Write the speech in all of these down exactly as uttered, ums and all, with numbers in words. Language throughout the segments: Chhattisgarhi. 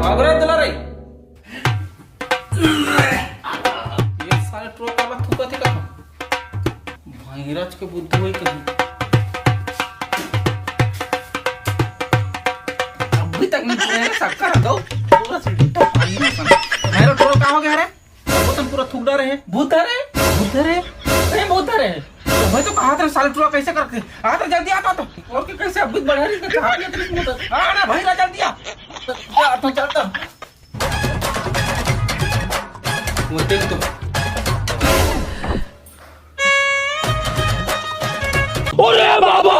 आगरा दिला रे। ये साले ट्रक वाला थूकत हे का? भैरज के बुद्धि होई कहीं। अभी तक नहीं पूरे सक्कर दो। पूरा सीढ़ी तो पानी में सन। भैरज, ट्रक का हो गया रे? वो तो पूरा थूक डारे है। भूत धरे? भूत धरे? अरे भूत धरे। तो भाई तो कहा था साले ट्रक कैसे करके? आ तो जल्दी आता तो। और के कैसे अभी बढ़ा रही है? कहाँ पे इतनी भूत है? आ ना भाई, जल्दी आ। जा, तो चलता। वो देख तो। अरे बाबा!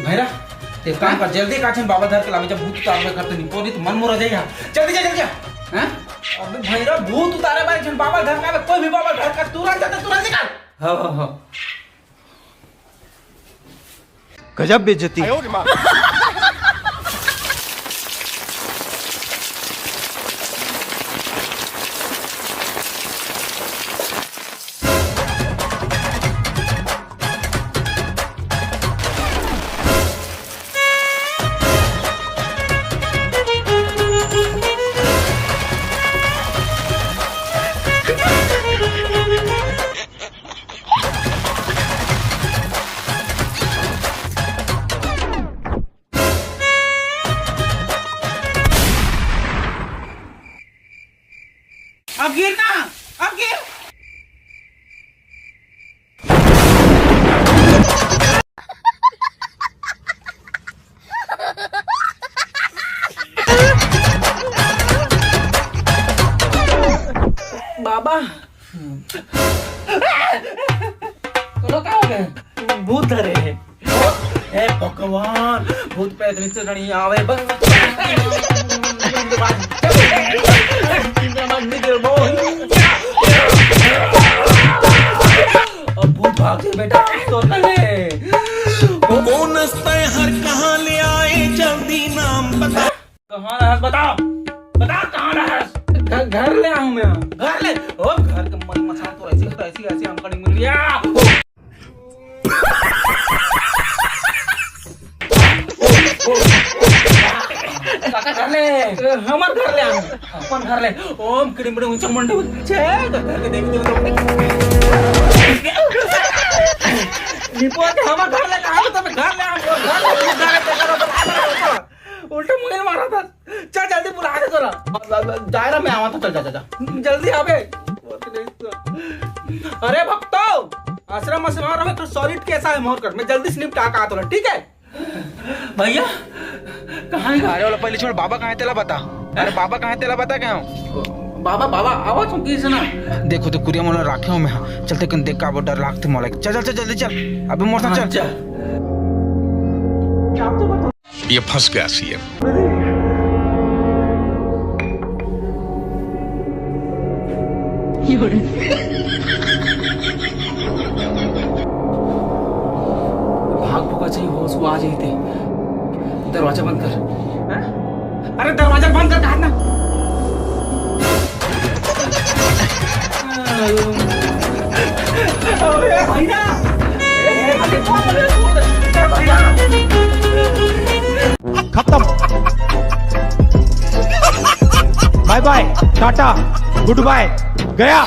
भैरा, ते काम कर, जल्दी काचन बाबा धर के लावे, जब भूत उतारबे करते नहीं, पोरी तो मन मोरा जाएगा। जल्दी जा, जल्दी जा। हैं? अबे भैरा, भूत उतारे बारे जन बाबा धर के आवे, कोई भी बाबा धर के तुरंत जाते, तुरंत निकाल। हाँ, हाँ, हाँ। गजब बेइज्जती। अब गिर ना, अब गिर। बाबा, तोला का हो गया? भूत धरे हे। हे भगवान, भूत प्रेत नीचे नहीं आवे। बस। अब भूत भाग जाए बेटा, तो तले। कौन हस्ते हर कहाँ ले आए, जल्दी नाम बता। कहाँ रहस? बताओ, बताओ, कहाँ रहस? घर, घर ले आऊं मैं। घर ले? ओ, घर के मन मसान तो ऐसी, तो ऐसी, ऐसी हमका नहीं मिल रही है। काका, घर ले। हमर घर ले आऊं। अपन घर ले। ओम क्रीम बड़े ऊंचा मंडे ऊंचे। तो घर के देवी देवता। निपो के हमर घर ले, कहाँ तो घर ले आऊं, घर ले, घर ले, घर ले। उल्टा मुंह मारा था। चल जल्दी बुला दे तोला। जा रहा मैं, आवा था, चल जा, जा, जा। जल्दी आबे। अरे भक्तो, आश्रम में सेवा रहो तो सॉलिड कैसा है मोर कर, मैं जल्दी स्लिप टाका तोला, ठीक है? भैया, कहाँ है? अरे वाला पहले छोड़, बाबा कहाँ है तेला बता। अरे बाबा कहाँ है तेला बता, कहाँ हो? बाबा, बाबा, आवा तुम किस ना? देखो तो कुरिया मोला राखे हो मैं, हाँ। चलते कन देख का बहुत डर लागते मोला। चल, चल, चल, जल्दी चल। अबे मोर साथ हाँ, चल। चल। ये फंस गया सीएम। भाग भगा चाहिए, होश वो आ जाई थे। दरवाजा बंद कर। हैं? अरे दरवाजा बंद कर, कहा ना। अरे भैया, ए, ए, अरे छोड़ दे, छोड़ दे, ए भैया। खत्म। बाय बाय, टाटा, गुड बाय, गया।